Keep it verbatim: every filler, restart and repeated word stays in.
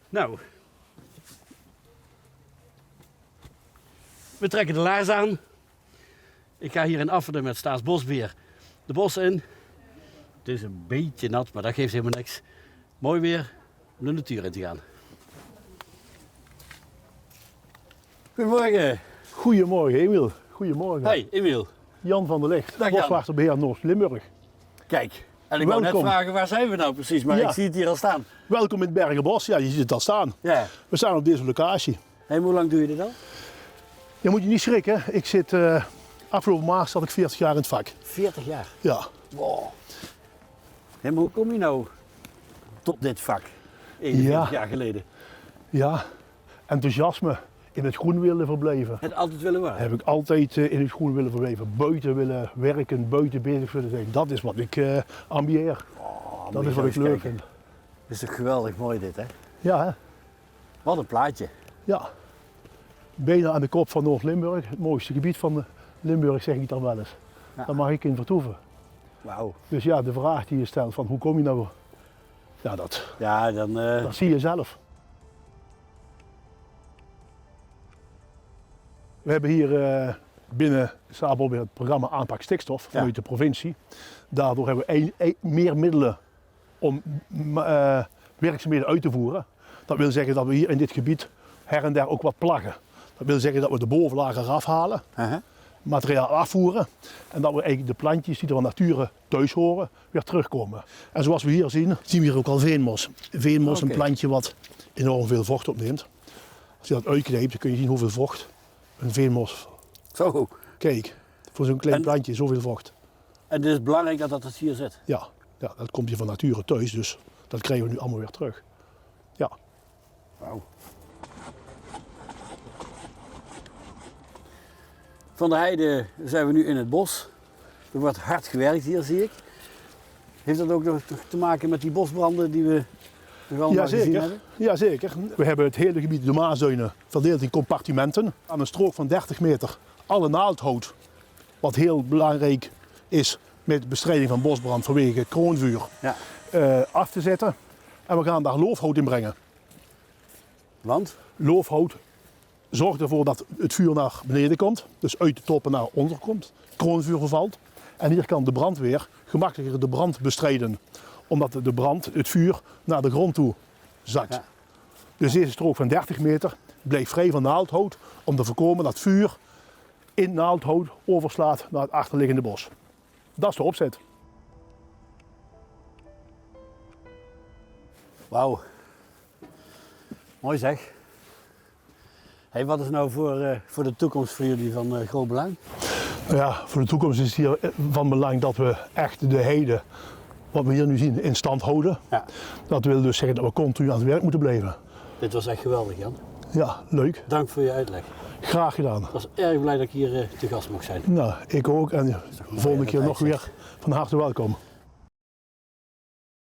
Nou, we trekken de laars aan. Ik ga hier in Afferden met Staatsbosbeheer de bos in. Het is een beetje nat, maar dat geeft helemaal niks. Mooi weer om de natuur in te gaan. Goedemorgen. Goedemorgen, Emiel. Goedemorgen. Hey, Emiel. Jan van der Licht, boswachterbeheer Noord-Limburg. Kijk, en ik wou net vragen, waar zijn we nou precies, maar ik zie het hier al staan. Welkom in het Bergenbos. Ja, je ziet het al staan. Ja. We staan op deze locatie. Hey, hoe lang doe je dit al? Je moet je niet schrikken. Ik zit, eh, afgelopen maart zat ik veertig jaar in het vak. Veertig jaar? Ja. Wow. Hey, maar hoe kom je nou tot dit vak? Eenenveertig jaar geleden. Ja, enthousiasme, in het groen willen verblijven. Het altijd willen worden? Heb ik altijd, eh, in het groen willen verblijven. Buiten willen werken, buiten bezig willen zijn. Dat is wat ik, eh, ambieer. Oh, dat is wat ik leuk vind. Is toch geweldig mooi dit, hè? Ja, hè? Wat een plaatje. Ja. Bijna aan de kop van Noord-Limburg, het mooiste gebied van de Limburg, zeg ik dan wel eens. Ja. Daar mag ik in vertoeven. Wauw. Dus ja, de vraag die je stelt van hoe kom je nou? Ja, dat, ja, dan, eh, dat zie je zelf. We hebben hier, eh, binnen Staatsbosbeheer het programma Aanpak Stikstof vanuit de provincie. Daardoor hebben we een, een, meer middelen om, eh, werkzaamheden uit te voeren. Dat wil zeggen dat we hier in dit gebied her en der ook wat plaggen. Dat wil zeggen dat we de bovenlagen eraf halen, materiaal afvoeren en dat we eigenlijk de plantjes die er van nature thuis horen weer terugkomen. En zoals we hier zien, zien we hier ook al veenmos. Veenmos, een plantje wat enorm veel vocht opneemt. Als je dat uitknijpt, dan kun je zien hoeveel vocht een veenmos. Zo. Kijk, voor zo'n klein plantje zoveel vocht. En het is belangrijk dat dat hier zit? Ja, ja, dat komt hier van nature thuis, dus dat krijgen we nu allemaal weer terug. Ja. Wauw. Van de heide zijn we nu in het bos. Er wordt hard gewerkt hier, zie ik. Heeft dat ook nog te maken met die bosbranden die we nog allemaal gezien hebben? Jazeker. We hebben het hele gebied de Maasduinen verdeeld in compartimenten. Aan een strook van dertig meter alle naaldhout, wat heel belangrijk is met bestrijding van bosbrand vanwege kroonvuur, eh, af te zetten. En we gaan daar loofhout in brengen. Want? Loofhout zorgt ervoor dat het vuur naar beneden komt, dus uit de toppen naar onder komt, kroonvuur vervalt. En hier kan de brandweer gemakkelijker de brand bestrijden, omdat de brand, het vuur, naar de grond toe zakt. Ja. Dus deze strook van dertig meter blijft vrij van naaldhout om te voorkomen dat vuur in naaldhout overslaat naar het achterliggende bos. Dat is de opzet. Wauw. Mooi zeg. Hey, wat is nou voor, eh, voor de toekomst voor jullie van, eh, groot belang? Nou ja, voor de toekomst is het hier, eh, van belang dat we echt de heide, wat we hier nu zien, in stand houden. Ja. Dat wil dus zeggen dat we continu aan het werk moeten blijven. Dit was echt geweldig, Jan. Ja, leuk. Dank voor je uitleg. Graag gedaan. Ik was erg blij dat ik hier, eh, te gast mocht zijn. Nou, ik ook. En de volgende keer nog weer van harte welkom.